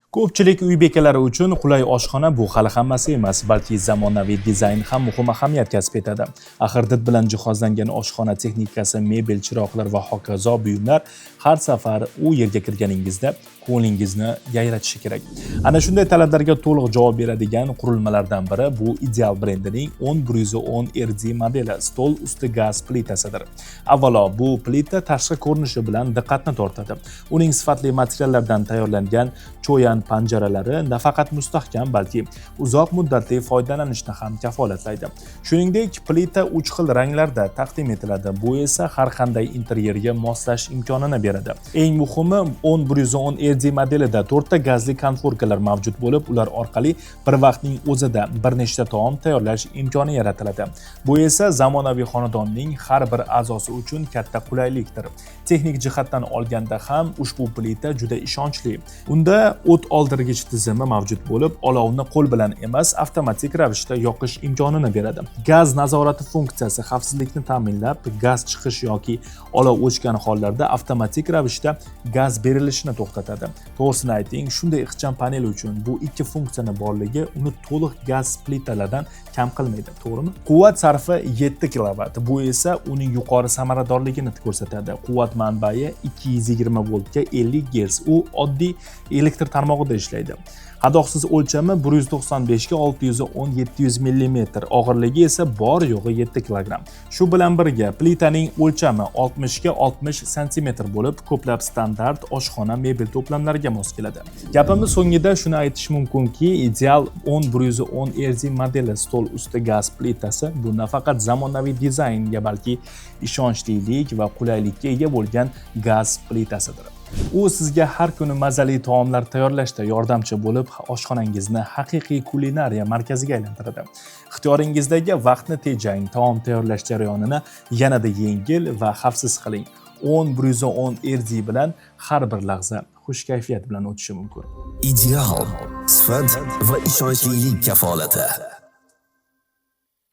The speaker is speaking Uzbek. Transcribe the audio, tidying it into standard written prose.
Ko'pchilik uy bekalari uchun qulay oshxona bu hali hammasi emas, balki zamonaviy dizayn ham muhim ahamiyat kasb etadi. Axir did bilan jihozlangan oshxona texnikasi, mebel, chiroqlar va hokazo buyumlar har safar u yerga kirganingizda ko'nglingizni yayratishi kerak. Ana shunday talablarga to'liq javob beradigan qurilmalardan biri bu Ideal brendining 10 110 RD modeli stol usti gaz plitasidir. Avvalo, bu plita tashqi ko'rinishi bilan diqqatni tortadi. Uning sifatli materiallardan tayyorlangan cho'yan panjaralari nafaqat mustahkam, balki uzoq muddatli foydalanishni ham kafolatlaydi. Shuningdek, plita 3 xil ranglarda taqdim etiladi. Bu esa har qanday interyerga moslash imkonini beradi. Eng muhimi, 10 110 RD modelida to'rtta gazli konforkalar mavjud bo'lib, ular orqali bir vaqtning o'zida bir nechta taom tayyorlash imkoni yaratiladi. Bu esa zamonaviy xonadonning har bir a'zosi uchun katta qulaylikdir. Texnik jihatdan olganda ham ushbu plita juda ishonchli. Unda o't oldirgich tizimi mavjud bo'lib, olovni qo'l bilan emas, avtomatik ravishda yoqish imkonini beradi. Gaz nazorati funksiyasi xavfsizlikni ta'minlab, gaz chiqish yoki olov o'chgan hollarda avtomatik ravishda gaz berilishini to'xtatadi. To'g'risini ayting, shunday ixcham panel uchun bu ikki funksiyani borligi uni to'liq gaz plitalardan kam qilmaydi, to'g'rimi? Quvvat sarfi 7 kilovat. Bu esa uning yuqori samaradorligini ko'rsatadi. Quvvat manbai 220 voltga 50 Gerts. U oddiy elektr tarmog'ida ishlaydi. Qadoqsiz o'lchami 195 ga 610 700 mm, og'irligi esa bor yo'g'i 7 kilogramm. Shu bilan birga plitaning o'lchami 60 ga 60 sm bo'lib, ko'plab standart oshxona mebel to'plamlariga mos keladi. Gapimiz so'ngida shuni aytish mumkinki, Ideal 10 110 RD modeli stol usti gaz plitasi bu nafaqat zamonaviy dizaynga, balki ishonchlilik va qulaylikka ega bo'lgan gaz plitasidir. U sizga har kuni mazali taomlar tayyorlashda yordamchi bo'lib, oshxonangizni haqiqiy kulinariya markaziga aylantiradi. Ixtiyoringizdagi vaqtni tejang, taom tayyorlash jarayonini yanada yengil va xavfsiz qiling. 10 110 RD bilan har bir lahza xush kayfiyat bilan o'tishi mumkin. Ideal sifat va ishonchlilik kafolati.